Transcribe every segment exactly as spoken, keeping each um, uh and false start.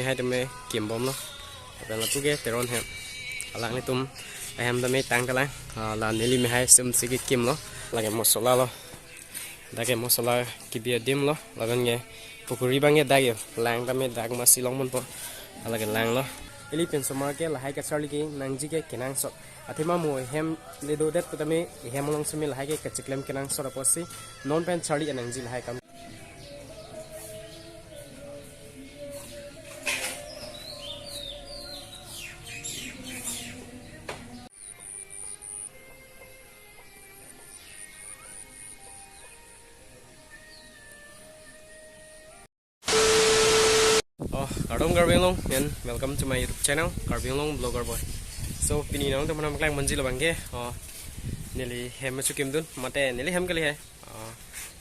Hai tame kimbomlo. Lapen lapu ke Teron hem. Alanglitum ahem tame tangkalang. Ah, la neli mehai sumsi kekimlo. Lake mosola lo. Dak ke mosola kebi adim lo. Lapen ke pukuri abang ke dak yo. Lang tame dak masi longponpo. Lake langlo. Ili pen osomar ke lahai kacharli kenangji ke kenangsot. Athema mo ehem le dodet pu tame ehem along simi lahai ke kachiklem kenangsot apotsi non pen charli nangji lahai akam. Oh, kardom Karbi Anglong and welcome to my YouTube channel, Karbi Anglong Vlogger Boy. So, pini nangtum aphan paklang manji lo abang ke, oh, neli hem chekimdun, mate neli hem kali he. Oh,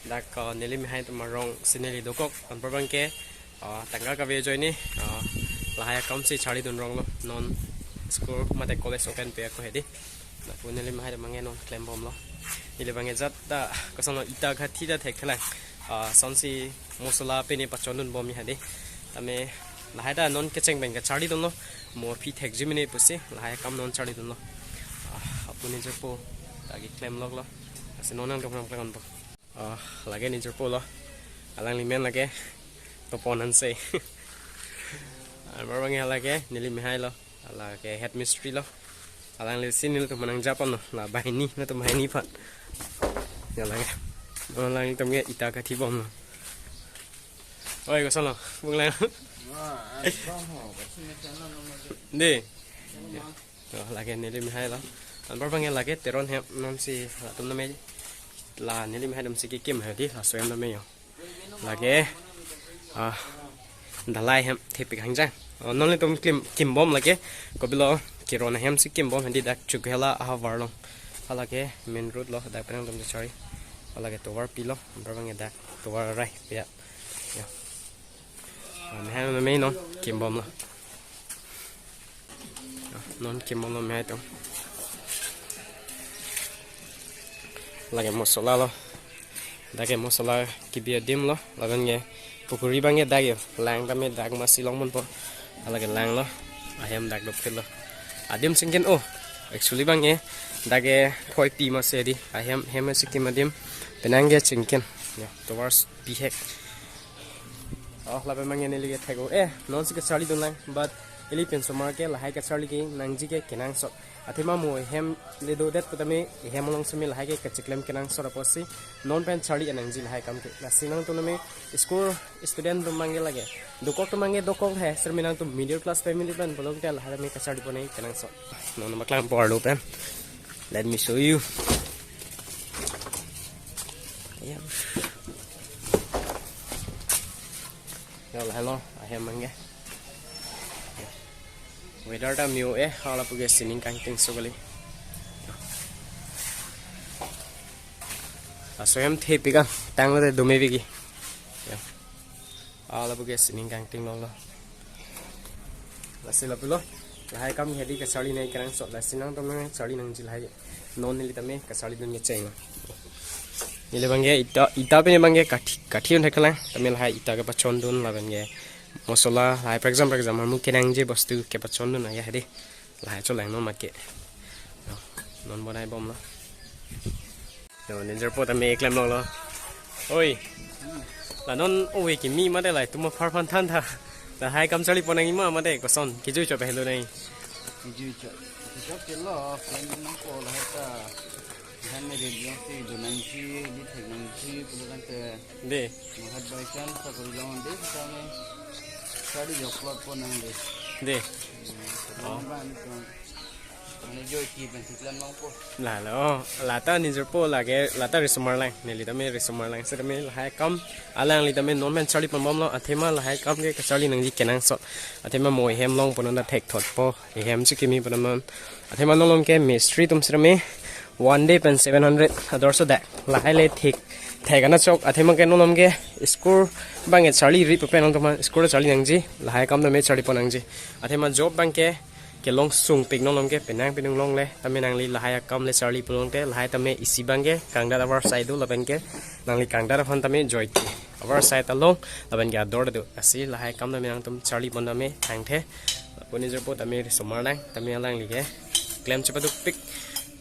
dak, oh, neli mehai atum arong si neli dokok, anpar abang ke, oh, tangka kave ajoine, oh, lahai akam si charlidun ronglo, non school mate college open pe ako hedi. Lapu neli mehai abang ke non klembomlo. Neli abang ke jat ta, kosonlo, ita kathi ta thekthelang. Ah, sonsi mosola pine pachondunbom hedi. Tame lahai ta non kecheng pen kacharlidunlo. Mo aphi thekji mene pusi lahai akam non charlidunlo. Ah, lapu neli jirpo ta keklem loklo. Lasi non nangtum aphan paklang ponpo. Ah, lake neli jirpo lo. Alangli men lake Topon Hanse. Anpar abang ke lake neli mehai lo. Lake head mistri lo. Alangli si nelitum aphan nangjapon lo. La banghini, nelitum banghini aphan. Ya lake. Alangtum ke ita kathibomlo. Oi, kosonlo? Bung lang. Wah, asam ho, kasih macam mana nama dia? Dei. Oh, lake neli mehai lo. Anpar abang ke lake Teron hem nonsi latum tame la neli mehai atum si kekim hedi, laso hem tame yo. Lake, ah, dalai hem thepik hangjang. Oh, non nelitum kim, kimbom lake, kopilo, Kiron ahem si kimbom hedi dak Chokihola ahavar along. Halake main road lo, dak pen nangtum charli. Halake tovar pilo, anpar abang ke dak tovar arai pia. Ya. Ah, mehai meme non kimbomlo. Ah, non kimbomlo mehai atum. Lake mosola lo. Dak ke mosola kebi adim lo. Lapen ke pukuri abang ke dak yo. Lang tame dak masi longponpo. Lake langlo. Ahem dak dopkitlo. Adim chingkin, oh. Actually abang ke dak ke phoi pi masi hedi. Ahem, hem si kim adim. Penang ke chingkin. Ya, tovar bihek. Oh, lapen abang ke neli ke thek-o. Eh, nonsi kacharlidunlang, but ili pen osomar ke lahai kacharli kenangji ke kenangsot. Athema mo ehem le dodet pu tame ehem along simi lahai ke kachiklem kenangsot apotsi non pen charli nangji lahai akam ke. Lasi nangtum tame school student atum abang ke lake dokok atum abang ke dokok he, sirmi nangtum middle class family pen pulote lahai tame kacharli pon nangji kenangsot. Non paklang por lo pen. Let me show you. Ya. Ya, hello, ahem abang ke. Weather ta miu eh, hala pu ke sining kangting so kali. Laso hem thepik an, tanglo te dome pik ke. Ya. Hala pu ke sining kangting longlo. Lasi lapulo. Lahai akam hedi kacharli nangji kenangsot, lasi nangtum nangcharli nangji lahai. Non neli tame kacharlidun kecheng lo. Neli abang ke ita, ita pen abang ke kathi, kathi un thekthelang. Tame lahai ita kepachondun lapen ke mosola lahai, for example, for example, mo kenangji bostu kepachondun ya hedi. Lahai cholang non make. Non bonaibomlo. Yo, neli jirpo tame klem longlo. Oi. La non ove kimi mate lahai atum aphan than tha. Lahai akam charli pon nangji ma mate koson. Kejui chot pehelo nai. Kejui chot. Kejui chot ke lo, friend nangpo lahai ta. Lahai me radio si do nangji, di thek nangji, pulo tangte. Dei. Mahat by chance sakori long dei, kita me. Charli upload pon nang dei. Dei. Hmm, oh. Ba ni pon. Mane joiki pen si klem longpo. Lalo, lata neli jirpo lake, lata risomar lang, neli tame risomar lang, sitame lahai akam, alangli tame non pen charli ponbomlo, athema lahai akam ke kacharli nangji kenangsot, athema mo ehem longpon ta thekthotpo, ehem chekimi pon non, athema non along ke mistri atum sitame, one day pen seven hundred ador so dak, lahai le thek, thek ana chok, athema ke non along ke, school abang ke charli ri pu pen nangtum aphan, school charli nangji, lahai akam tame charli pon nangji, athema job abang ke, kelong sungpik non along ke penang penung longle, tame nangli lahai akam le charli pulote, lahai tame isi abang ke kangdat avar sai do lapen ke nangli kangdat aphan tame joike. Our side along, lapen ke ador do. Lasi lahai akam tame nangtum charli pon tame thangthe. Puni jirpo tame risomar nang, tame alangli ke klem chepadukpik.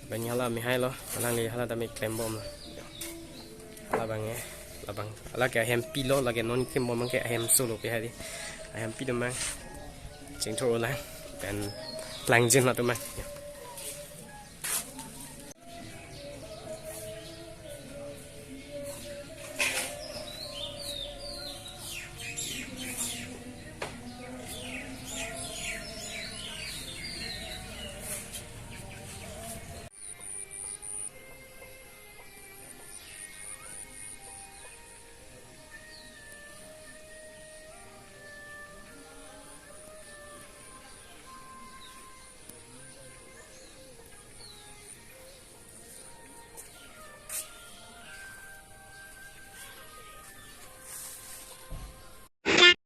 Lapen ke hala amehai lo, alangli hala tame klembom lo. Hala abang eh, labang. Hala ke ahempi lo, lake non kim bom ke ahemso lo pe hari. Ahempi do mang. Chingthur lang. Pen langjin lo do mang.